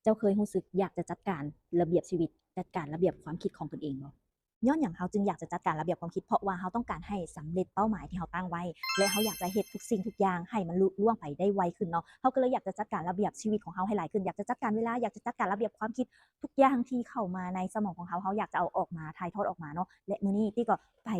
ເຈົ້າເຄີຍຮູ້ສຶກຢາກຈະຈັດການລະບຽບຊີວິດ, ຈັດການລະບຽບຄວາມຄິດຂອງຕົນເອງບໍ່? ຍ້ອນຫຍັງເຮົາຈຶ່ງຢາກຈະຈັດການລະບຽບຄວາມຄິດ? ເພາະວ່າເຮົາຕ້ອງການໃຫ້ສຳເລັດເປົ້າໝາຍທີ່ເຮົາຕັ້ງໄວ້ ແລະ ເຮົາຢາກຈະເຮັດທຸກສິ່ງທຸກຢ່າງໃຫ້ມັນລຸລ່ວງໄປໄດ້ໄວຂຶ້ນເນາະ. ເຮົາກໍເລີຍຢາກຈະຈັດການລະບຽບຊີວິດຂອງເຮົາໃຫ້ຫຼາຍຂຶ້ນ, ຢາກຈະຈັດການເວລາ, ຢາກຈະຈັດການລະບຽບຄວາມຄິດ, ທຸກຢ່າງທີ່ເຂົ້າມາໃນສະໝອງຂອງເຮົາ, ເຮົາຢາກຈະເອົາອອກມາ, ຖ່າຍທອດອອກມາເນາະ. ແລະ ມື້ນີ້ຕິກໍໄປ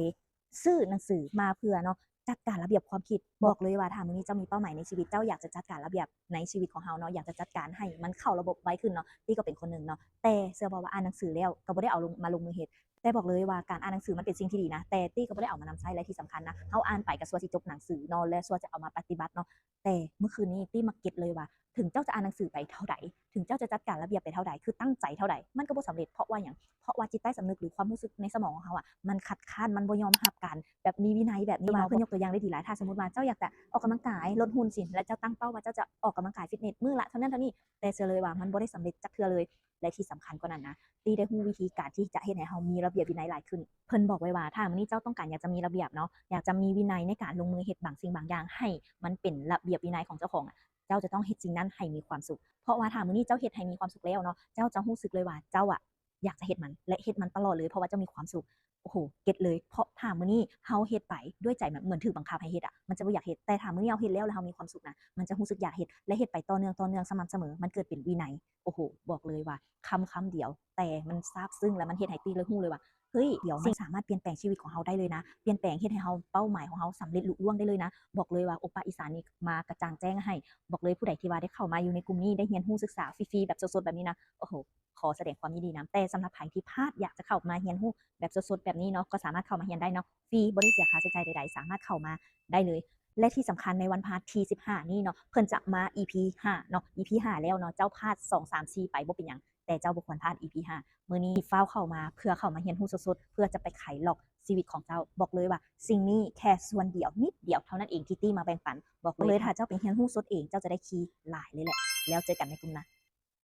ຊື້ໜັງສືມາເພື່ອເນາະ ຈັດການລະບຽບຄວາມຄິດ. ບອກເລີຍວ່າຖ້າມື້ນີ້ເຈົ້າມີເປົ້າໝາຍໃນຊີວິດ, ເຈົ້າຢາກຈະຈັດການລະບຽບໃນຊີວິດຂອງເຮົາເນາະ, ຢາກຈະຈັດການໃຫ້ມັນເຂົ້າລະບົບໄວຂຶ້ນເນາະ. ຕິກໍເປັນຄົນໜຶ່ງເນາະ ແຕ່ເຊື່ອບໍ່ວ່າອ່ານໜັງສືແລ້ວກໍບໍ່ໄດ້ເອົາລົງ ມາລົງມືເຮັດ. ແຕ່ບອກເລີຍວ່າການອ່ານໜັງສືມັນເປັນສິ່ງທີ່ດີນະ, ແຕ່ຕິກໍບໍ່ໄດ້ເອົາມານຳໃຊ້ ແລະ ທີ່ສຳຄັນນະ ເຮົາອ່ານໄປກໍຊົ່ວຊິຈົບໜັງສືເນາະ ແລະ ຊົ່ວຈະເອົາມາປະຕິບັດເນາະ. ແຕ່ມື້ຄືນນີ້ຕິມາເກັດເລີຍວ່າ ເຖິງເຈົ້າຈະອ່ານໜັງສືໄປເທົ່າໃດ, ເຖິງເຈົ້າຈະຈັດການລະບຽບໄປເທົ່າໃດ, ຄືຕັ້ງໃຈເທົ່າໃດ, ມັນກໍບໍ່ສຳເລັດ. ເພາະວ່າຫຍັງ? ເພາະວ່າຈິດໃຕ້ສຳນຶກ ຫຼື ຄວາມຮູ້ສຶກໃນສະໝອງຂອງເຮົາອະ ມັນຄັດຄ້ານ, ມັນບໍ່ຍອມຮັບການແບບມີວິໄນແບບນີ້ເນາະ. ເພິ່ນຍົກຕົວຢ່າງໄດ້ດີຫຼາຍ. ຖ້າສົມມຸດວ່າເຈົ້າຢາກຈະອອກກຳລັງກາຍ, ລົດຫຸ່ນຊີ້ ແລະ ເຈົ້າຕັ້ງເປົ້າວ່າເຈົ້າຈະອອກກຳລັງກາຍຟິດເນດມື້ລະເທົ່ານັ້ນເທົ່ານີ້, ແຕ່ເຊື່ອເລີຍວ່າມັນບໍ່ໄດ້ສຳເລັດຈັກເທື່ອເລີຍ. ແລະ ທີ່ສຳຄັນກວ່ານັ້ນນະ, ຕິໄດ້ຮູ້ວິທີການທີ່ຈະເຮັດໃຫ້ເຮົາມີລະບຽບວິໄນຫຼາຍຂຶ້ນ. ເພິ່ນບອກໄວ້ວ່າ ຖ້າມື້ນີ້ເຈົ້າຕ້ອງການຢາກຈະມີລະບຽບເນາະ, ຢາກຈະມີວິໄນໃນການລົງມືເຮັດບາງສິ່ງບາງຢ່າງໃຫ້ມັນເປັນລະບຽບວິໄນຂອງເຈົ້າຂອງອະ, ເຈົ້າຈະຕ້ອງເຮັດສິ່ງນັ້ນໃຫ້ມີຄວາມສຸກ. ເພາະວ່າຖ້າມື້ນີ້ເຈົ້າເຮັດໃຫ້ມີຄວາມສຸກແລ້ວເນາະ, ເຈົ້າຈະຮູ້ສຶກເລີຍວ່າເຈົ້າອະຢາກຈະເຮັດມັນ ແລະ ເຮັດມັນຕະຫຼອດເລີຍ ເພາະວ່າເຈົ້າມີຄວາມສຸກ. ໂອ້ໂຫ ເກັດເລີຍ. ເພາະຖ້າມື້ນີ້ເຮົາເຮັດໄປດ້ວຍໃຈ ແບບເໝືອນຖືກບັງຄັບໃຫ້ເຮັດອະ, ມັນຈະບໍ່ຢາກເຮັດ. ແຕ່ຖ້າມື້ນີ້ເຮົາເຮັດແລ້ວ ແລ້ວເຮົາມີຄວາມສຸກນະ, ມັນຈະຮູ້ສຶກຢາກເຮັດ ແລະ ເຮັດໄປຕໍ່ເນື່ອງ, ຕໍ່ເນື່ອງ, ສະໝ່ຳສະເໝີ, ມັນເກີດເປັນວິໄນ. ໂອ້ໂຫ ບອກເລີຍວ່າຄຳຄຳດຽວ ແຕ່ມັນຊາບຊຶ້ງ ແລະ ມັນເຮັດໃຫ້ຕິເລີຍຮູ້ເລີຍວ່າ ເຮີ້ຍ ດຽວມັນສາມາດປ່ຽນແປງຊີວິດຂອງເຮົາໄດ້ເລີຍນະ, ປ່ຽນແປງເຮັດໃຫ້ເຮົາເປົ້າໝາຍຂອງເຮົາສຳເລັດລຸລ່ວງໄດ້ເລີຍນະ. ບອກເລີຍວ່າໂອປະອີສານນີ້ມາກະຈ່າງແຈ້ງໃຫ້. ບອກເລີຍ ຜູ້ໃດທີ່ວ່າໄດ້ເຂົ້າມາຢູ່ໃນກຸ່ມນີ້ ໄດ້ຮຽນຮູ້ສຶກສາຟຣີໆແບບສົດໆແບບນີ້ນະ, ໂອ້ໂຫ ຂໍສະແດງຄວາມຍິນດີນຳ. ແຕ່ສຳລັບໃຜທີ່ພາດຢາກຈະເຂົ້າມາຮຽນຮູ້ແບບສົດໆແບບນີ້ເນາະ, ກໍສາມາດເຂົ້າມາຮຽນໄດ້ເນາະ, ຟຣີ ບໍ່ໄດ້ເສຍຄ່າໃຊ້ຈ່າຍໃດໆ, ສາມາດເຂົ້າມາໄດ້ເລີຍ. ແລະ ທີ່ສຳຄັນໃນວັນພະຫັດທີສິບຫ້ານີ້ເນາະ, ເພິ່ນຈະມາ ອີພີຫ້າເນາະ, ອີພີຫ້າແລ້ວເນາະ, ເຈົ້າພາດສອງ ສາມ ສີ່ ໄປບໍ່ເປັນຫຍັງ, ແຕ່ເຈົ້າບໍ່ຄວນພາດ ອີພີຫ້າ. ມື້ນີ້ຟ້າວເຂົ້າມາເພື່ອເຂົ້າມາຮຽນຮູ້ສົດໆ ເພື່ອຈະໄປໄຂລັອກຊີວິດຂອງເຈົ້າ. ບອກເລີຍວ່າສິ່ງນີ້ແຄ່ສ່ວນດຽວ ນິດດຽວເທົ່ານັ້ນເອງທີ່ຕິມາແບ່ງປັນ. ບອກເລີຍ ຖ້າເຈົ້າໄປຮຽນຮູ້ສົດເອງ ເຈົ້າຈະໄດ້ຄີຫຼາຍເລີຍແຫຼະ. ແລ້ວເຈີກັນໃນກຸ່ມນະ.